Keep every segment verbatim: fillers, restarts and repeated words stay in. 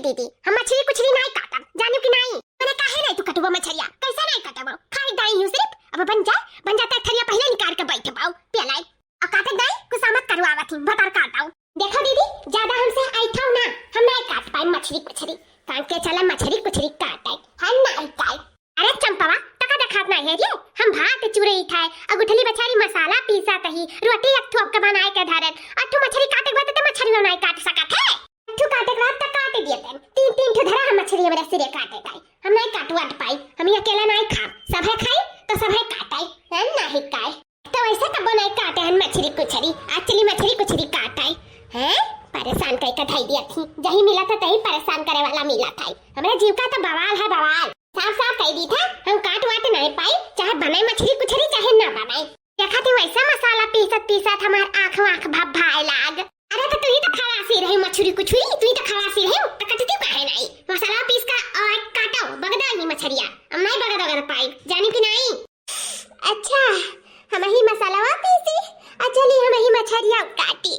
दीदी, हम मछरी कुछरी नाई काटब, जानिउ कि नाई? मने काहे नाई तू कटबो मछरिया? कैसे नाई काटबो? खाई दाई हूँ सिर्फ। अब बन जा, बन जा, त थरिया पहिले निकाल के बैठ पाओ, पियलाई। अब काटे दाई, गुस्सा मत करू, आवत ही, भतार काटाऊ। देखो दीदी, ज्यादा हमसे आई थाओ ना, हम नाई काट पाए मछरी कुछरी। कान के चला मछरी कुछरी काटे, हम नाई काई। अरे चंपवा, तका देखात नाई है रे, हम भात चुरई थाए, अ गुठली बछारी मसाला पीसा तही, रोटी एक ठो आपके बनाए के धरन, अ ठो मछरी काटे के बाद त मछरी नाई काट सकत है। अ ठो काटे के बाद त काट दिए तन, तीन तीन ठो धरा हम मछरी हमरे सिरे काटे काई, हम नाई काट वाट पाई, हम ये अकेला नाई खाब, सभे खाई तो सभे काटाई, हम नाई काई। तो वैसे कब नाई काटे हन मछरी कुछरी, actually मछरी कुछरी काटाई, हैं? परेशान कई का धई दिया थी, जही मिला था तही परेशान करे वाला मिला था, हमरा जीव का तो बवाल है बवाल। साफ साफ कह दी था, हम काट वाट नहीं पाई, चाहे बनाई मछरी कुछरी चाहे ना बनाई। देखा थी वैसा मसाला पीसत पीसत हमार आँख वाँख भभाए लाग। अरे तो तू ही तो खवासी रही मछरी कुछरी, तू ही तो खवासी रही, तो कटती काहे नहीं? मसाला पीस का और काटो, बगदा ही मछरिया, हम नहीं बगद बगद पाई, जानी कि नहीं? अच्छा, हम ही मसाला पीसी, अच्छा ली हम ही मछरिया काटी।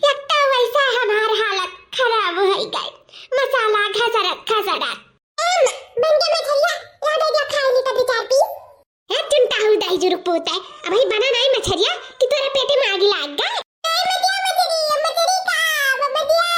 एक तो वैसा हमार हालत खराब हो गई, मसाला घसरत घसरत। एम, बन गया मछरिया, ला दे दिया खाए ली तब विचार पी। ए, टुनटा हूँ दाई जुरुक पूत है, अब ही बना नाई मछरिया कि तोरे पेटे में आगी लाग गए। ए, मछरिया, मछरी, मछरी का, मछरिया।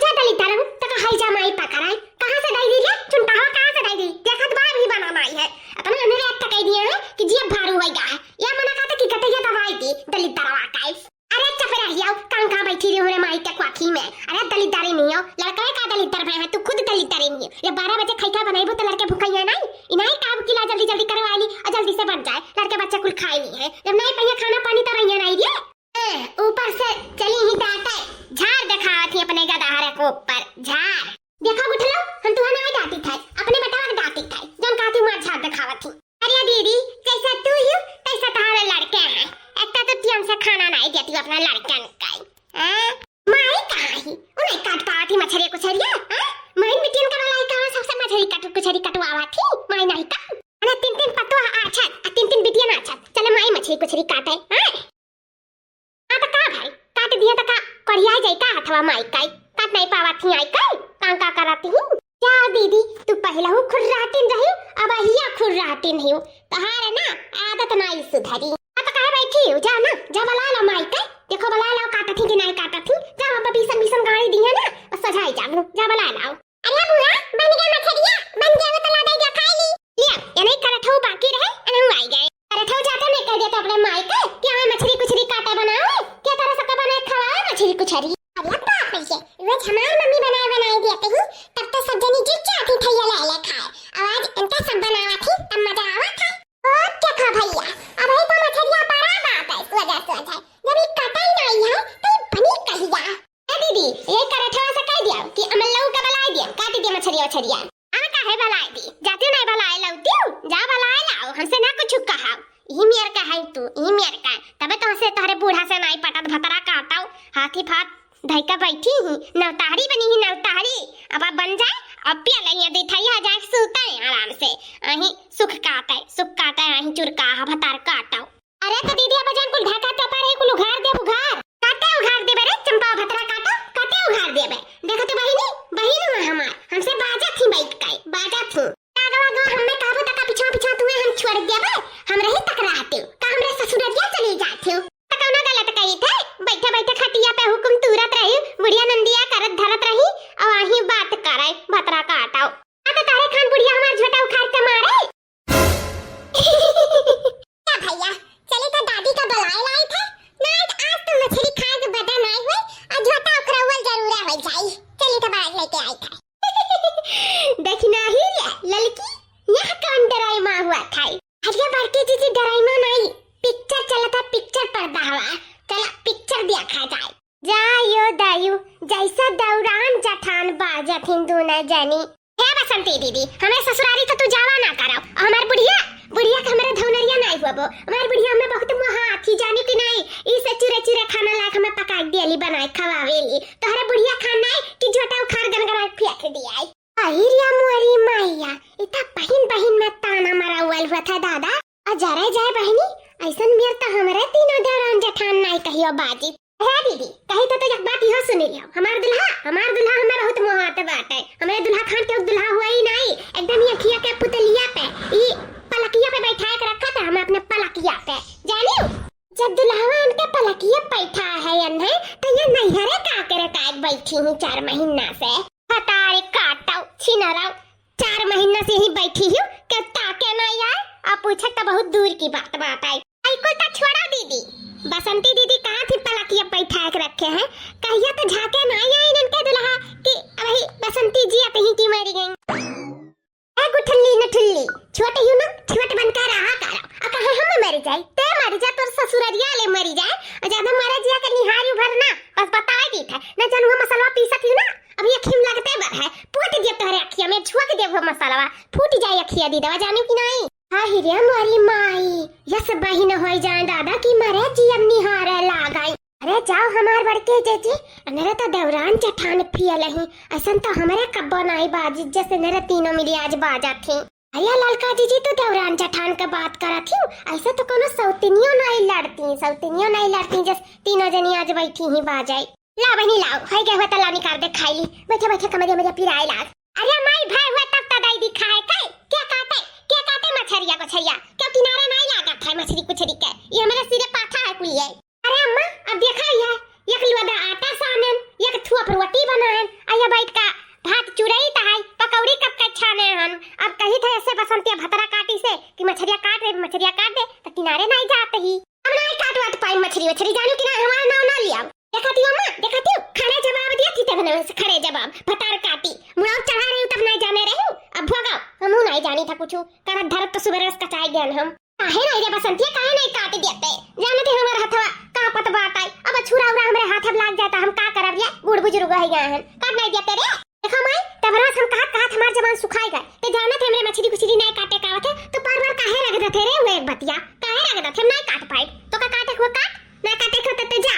जा दलिद्दर हूँ, तका हई जा माई पकड़ाई। कहाँ से दई दी रे? टुनटा हूँ कहाँ से दई दी? देखत बार भी बना नाई है। अपना अंधेरे अटकाई दिया है कि जिया भारू होई गा है। या मना कहता कि गटैया दवाई दी, दलिद्दरवा का। अरे चुप रहियो, कान कहाँ बैठी रही हो रे माई के कोठी में। अरे दलिद्दरी नहीं हो, लड़कवे का दलिद्दर में है, तू खुद दलिद्दरी नहीं हो। ये बारह बजे खैका बनाइबो तो लड़के भूखैया नहीं? इनाई का भूखिला जल्दी जल्दी करवा ली और जल्दी से बन जाए, लड़के बच्चे कुल खाए नहीं है। जब नहीं पहिया खाना पानी तो रहिया नहीं रे। ए, ऊपर से चली ही दाते, झार दिखावत ही अपने गदहरे के ऊपर, झार। देखो गुठलो, हम तुहा नहीं डांटी थे, अपने बेटवा के डांटी थे, जौन कहती मार झार दिखावत ही। अरे दीदी, जैसा तू ही, तैसा तुम्हारे लड़के हैं। एक तो तू टाइम से खाना नहीं देती अपने लड़कन का। हाँ? माई कहाँ ही? उन्हें काट पावत ही मछरी कुछरिया, हाँ? माई मिट्टियन का वाला ही कहाँ सबसे मछरी कट, कुछरी कटवावत ही? माई नहीं का? अरे तीन तीन पतोह आछत, आ तीन तीन बिटिया नाचत। चले माई मछरी कुछरी काटे, हाँ? हाँ, तो का भाई, काट दिया तो का करिया जाई का हथवा माई काई? काट नहीं पावा थी आई काई? काम का करती हूँ? जा दीदी, तू पहले हूँ खुर्राटिन रही, अब हिया खुर्राटिन ही हूँ। तहारे ना आदत नाई सुधरी। अब तो कहे बैठी हूँ, जा ना, जा बुला लो माई काई। देखो बुला लो काटत ही कि नहीं काटत ही। जा अब बीसन बीसन गाड़ी दिया ना, बस सजाई जाबू, जा बुला लो। अरे बुआ, बन गया मछरिया, बन गया वो तो ला दे जा खाए ली। लिया, ये नहीं करत हूँ बाकी रहे, अनहु आई गए। अरे ठो जाते मैं कह दिया तो अपने माई के कि हमें मछरी कुछरी काटे बनाओ, क्या तरह सबका बनाए खवाओ मछरी कुछरी। अरे बाप रे, रोज हमार मम्मी बनाए बनाए दिया कहीं, तब तो सब जनी जुट जाती थैया ले ले खाए। और आज इनका सब बनावा थी, तब मजा आवा था। ओ देखो भैया, अब ही तो मछरिया बड़ा बात है, सोजा सोजा। जब ये काटा ही नहीं है, तो ये बनी कहिया? ए दीदी, ये करठवा से कह दिया कि अमल लऊ के बलाए दिया, काट दिया मछरिया उछरिया। हम काहे बलाए दी? जाती नहीं बलाए लौती, जा बलाए लाओ, हमसे ना कुछ कहा। ई मेर का है तू, ई मेर का। तबे तो से तोहरे बूढ़ा से नाई पटत भतरा काटाओ, हाथी फात धई का बैठी ही, नवताहरी बनी ही नवताहरी। अब आप बन जाए, अब पिया लइया दे थई आ जाए सूते आराम से। अहीं सुख काटे, सुख काटे, अहीं चुरकाहा भतार काटाओ। अरे तो दीदी, अब जान कुल ढाका चपा रही, कुल उघार देब उघार। काटे उघार देबे रे चंपा भतरा काटो, काटे उघार देबे। देखो तो बहिनी, बहिन हुआ हमार, हमसे बाजत ही बैठ के, बाजत ही। आगवा आगवा हमें कहबो तका पिछवा पिछवा तुम्हें हम छोड़ देबे, हम रही तक रहते हो, का हमरे ससुररिया चली जाते हो। तो कौनो गलत कही थे, बैठे बैठे खटिया पे हुकुम तुरत रही, बुढ़िया नंदिया करत धरत रही, और वहीं बात करे, भतरा काटाओ। आ तो तारे खान बुढ़िया हमार झोटा उखाड़ के मारे। क्या भैया, चले तो दादी का बुलाए लाई थे। ना आज, आज तो मछली खाए के बदन आए हुए, और झोटा उखरौल जरूर हो जाई। चले तो बाज लेके आई थे। देखी ना ही रे, ललकी, यह कौन डराई माँ हुआ था? अरे बड़की जीजी डराई माँ नहीं, पिक्चर चला था, पिक्चर पर्दा हवा। चला पिक्चर देखा जाए। जा यो दायु, जैसा दौरान जठान बाजत हिंदू न जानी। हे बसंती दीदी, हमें ससुरारी तो तू जावा ना करो। और हमार बुढ़िया, बुढ़िया के हमारे धौनरिया नहीं हुआ वो। हमार बुढ़िया हमें बहुत मोहा थी, जानी कि नहीं? इसे चुरे चुरे खाना लायक हमें पका दियली, बनाए खवावेली। तोहरे बुढ़िया खान नहीं कि झोटा उखाड़ गनगना फेंक दिया। अहिरिया मोरी माइया, इता बहिन बहिन में ताना मरावल हुआ था दादा। आ जरे जाए बहिनी, ऐसन मेर तो हमरे तीनों देवरान जेठान नाई कहियो बाजी। हे दीदी, कही तो, तो एक बात इहो सुनी लियो। हमार दुल्हा, हमार दुल्हा हमें बहुत मोहात बाटे। हमरे दुल्हा खान के दुल्हा हुआ ही नहीं, एकदम ही अखिया के पुतलिया पे, ई पलकिया पे बैठाए के रखा था हमें अपने पलकिया पे, जानियो। जब दुल्हवा इनके पलकिया पे बैठा है अन्हे, तो ये नैहरे का करे काहे बैठी ही चार महीना से। भतारे काटो, छिनराओ, चार महीना से ही बैठी हूँ, के ताके नहीं आए, अब पूछे तो बहुत दूर की बात, बात आई। आई कुल तो छोड़ा दीदी, बसंती दीदी कहाँ थी पलकिया बैठा के रखे हैं, कहिया तो झाके नहीं आई इनके दुल्हा कि अभी बसंती जी अतही की मरी गई। ए गुठल्ली नठुल्ली, छोट ही ना, छोट बनकर रहा करो। आ कहे हम मर जाए, ते मर जा, तोर ससुररिया ले मर जाए, और ज्यादा मरे जिया के निहारी भर ना, बस बताए दी था, न जानू हम मसलवा पीसत ही ना, अब ये खीम लगते बर है, पोत दिया तोहरे अखिया में, झुक दे वो मसलवा, फूट जाए अखिया दी दवा, जानू कि नहीं? हाँ हिरिया मोरी माई, यस बहिन होई जाए दादा की मरे जियम निहारे लागाई। अरे जाओ हमार बड़के जीजी, अनरे तो दौरान जठान पियल ही, ऐसन तो हमरे कब्बो नाई बाजी, जैसे नरे तीनों मिली आज बाजा थी। अरे ललका जीजी, तू दौरान जठान का बात करत ही, ऐसे तो कोनो सौतिनियो नाई लड़ती, सौतिनियो नाई लड़ती, जस तीनों जनी आज बैठी ही बाजाई। ला बहिनी लाओ, है गए हुआ तला निकाल दे खाई ली, बैठे बैठे कमरिया मरिया पिराए लाग। अरे माई भाई हुआ तब तो दाई दिखा है, के, के काटे, के काटे मछरिया को छरिया, क्यों किनारे नाई लागत है मछरी कुछरी के, ये हमारे सिरे पाथा है कुलिए। अरे अम्मा, अब देखा यह, एक लोदा आटा सानेन, एक थोप रोटी बनाएन, आ यह बैठ का भात चुरई तहाई, पकौड़ी कब के छाने हन। अब कही थे ऐसे बसंतिया भतरा काटी से कि मछरिया काट रे, मछरिया काट दे, तो किनारे नाई जात ही। हम नाई काट वाट पाई मछरी वछरी, जानू कि ना, हमारा नाव ना लिया। देखा थी अम्मा, देखा थी, खड़े जवाब दिया थी, तब ना से खड़े जवाब, भतार काटी, मुड़ाव चढ़ा रही हूँ, तब नाई जाने रही हूँ। अब भोगाओ, हमहू नाई जानी था कुछ, करत धरत तो सुबह रस कचाई गए हम। काहे नाई रे बसंतिया, काहे नाई काट देते? जाने थे हमार हथवा कांपत बाटे। अब छुरा उरा हमरे हाथ अब लाग जाता, हम का करब रे? बूढ़ बुजुर्ग हो गए हैं, काट नाई देते रे। देखो माई, तबरा से हम कहत कहत हमार जबान सुखाई गए। ते जाने थे हमरे मछली कुछली नाई काटे का आवत है, तो बार बार काहे रख देते रे? वो एक बतिया काहे रख देते? हम नाई काट पाए, तो का काटे को काट, ना काटे को तो ते जा।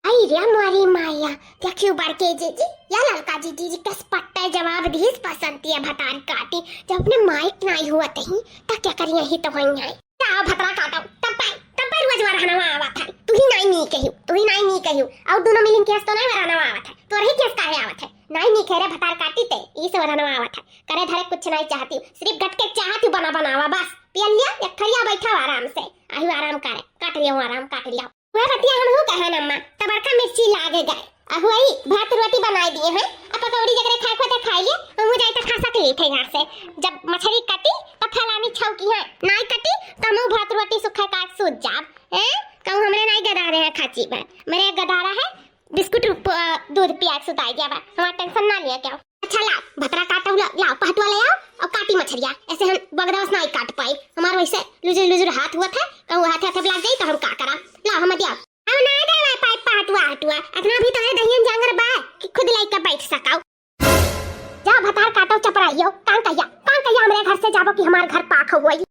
आई रे मोरी माया, देखियो बड़के जीजी, या ललका जीजी जी कस पट्टे जवाब दीस बसंतिया भतार काटी, जब अपने माइक नाई हुआ तही, त क्या करिए ही तो वहीं आई। का भतरा काटो, तब पाई, तब पाई रोज वरहनवा आवत है। तू ही नाई नी कहियो, तू ही नाई नी कहियो। और दोनों मिलिन केस तो नाई वरहनवा आवत है। तोर ही केस काहे आवत है? नाई नी कह रे भतार काटी ते, ई से वरहनवा आवत है। करे धरे कुछ नाई चाहती, सिर्फ गट के चाहती बना बनावा बस। पियल लिया, एक थरिया बैठा आराम से। आही आराम करे, काट लिया आराम, काट लिया। वह बतिया हम हूँ कहन अम्मा, त बड़का मिर्ची लागे गए। अहु आई भात रोटी बनाए दिए हैं, अब पकौड़ी जकरे खाए खोते खाए लिए, हम जाए तो खा सक ली थे यहाँ से। जब मछली कटी, त फलानी छौकी है, नाई कटी, त हम भात रोटी सुखा काट सूत जाब। हैं? कहूँ हमरे नाई गदारे हैं खाची पर, मेरे गदारा है, बिस्कुट रु-, प-, दूध पिया के सुताई दिया बा, हमारा टेंशन ना लिया क्या? अच्छा लाओ, भतरा काटो, लाओ, लाओ, पहटुआ ले आओ, और काटी मछरिया, ऐसे हम बगदवस नाई काट पाई, हमार वैसे लुजुर लुजुर हाथ हुआ था, कहूँ हाथे हाथे लाग जाई तो हम का करा? लाओ, हम दिया। हम ना देवे पाई पहटुआ हटुआ, इतना भी तो है दहियन जांगर बा कि खुद लेके बैठ सकाओ। जाओ भतार काटो चपराइयो, कान कहिया, कान कहिया हमरे घर से जाबो कि हमार घर पाक हो गई।